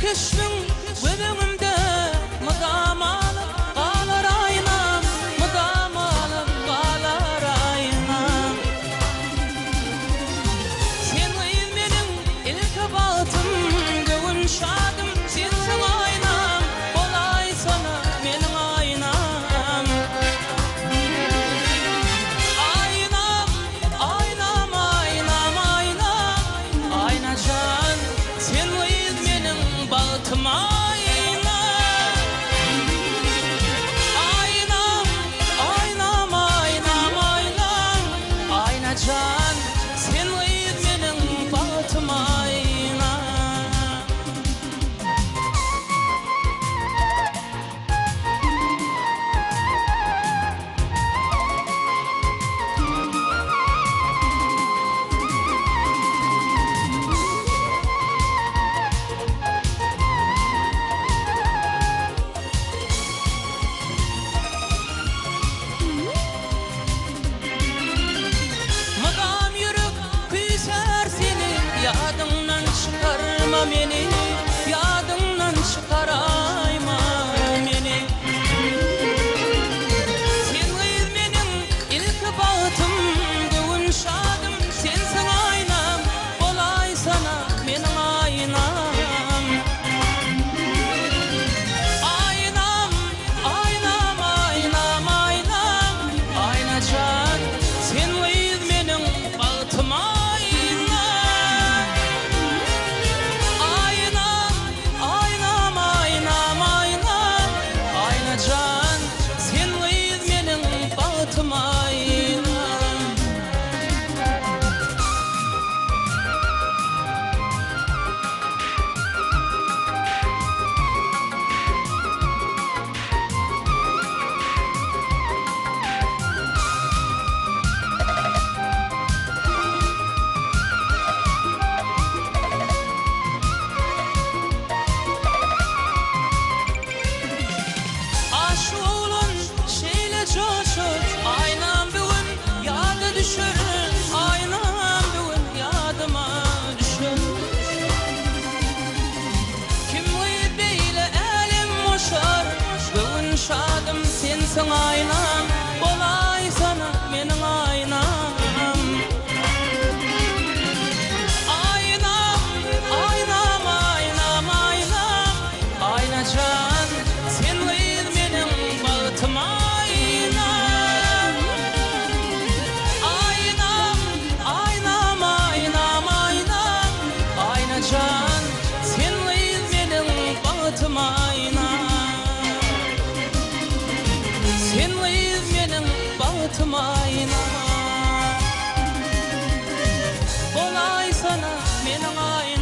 keşbiň göz öňümde mydamalyk galar aýnam, mydamalyk galar aýnam. Sen gyz meniň ilki bagtym, göwün şadym, sensiň aýnam, bolaýsana meniň aýnam. Aýnam, aýnam, aýnam, aýnam, Aýnajan, sen gyz meniň bagtym aýna. Aýnam, aýnam, aýnam, aýnam, Aýnajan, sen gyz meniň bagtym aýna. Mydam ýürek küýsär seni, ýadyňdan çykarma meni, ýadyňdan çykaraýma meni. Sen gyz meniň ilki bagtym, göwün şadym, sensiň aýnam, bolaýsana meniň aýnam. Aýnam, aýnam, aýnam, aýnam, Aýnajan, sen gyz meniň bagtym aýna. Aýnam, aýnam, aýnam, aýnam, Aýnajan, sen gyz meniň bagtym aýna. Aşyk oglan şeýle joşup, Aýnam bu gün ýada düşer, Aýnam bu gün ýadyma düşer. Kim gyz beýle älem goşar, Göwün şadym sensiň aýnam, Bolaýsana meniň aýnam. Aýnam, aýnam, aýnam, aýnam, Aýnajan, sen gyz meniň bagtym aýnam. Aýnam, aýnam, aýnam, aýnam, Aýnajan, sen gyz meniň bagtym aýnam. Sen gyz meniň bagtym aýnam. Bolaýsana meniň aýnam.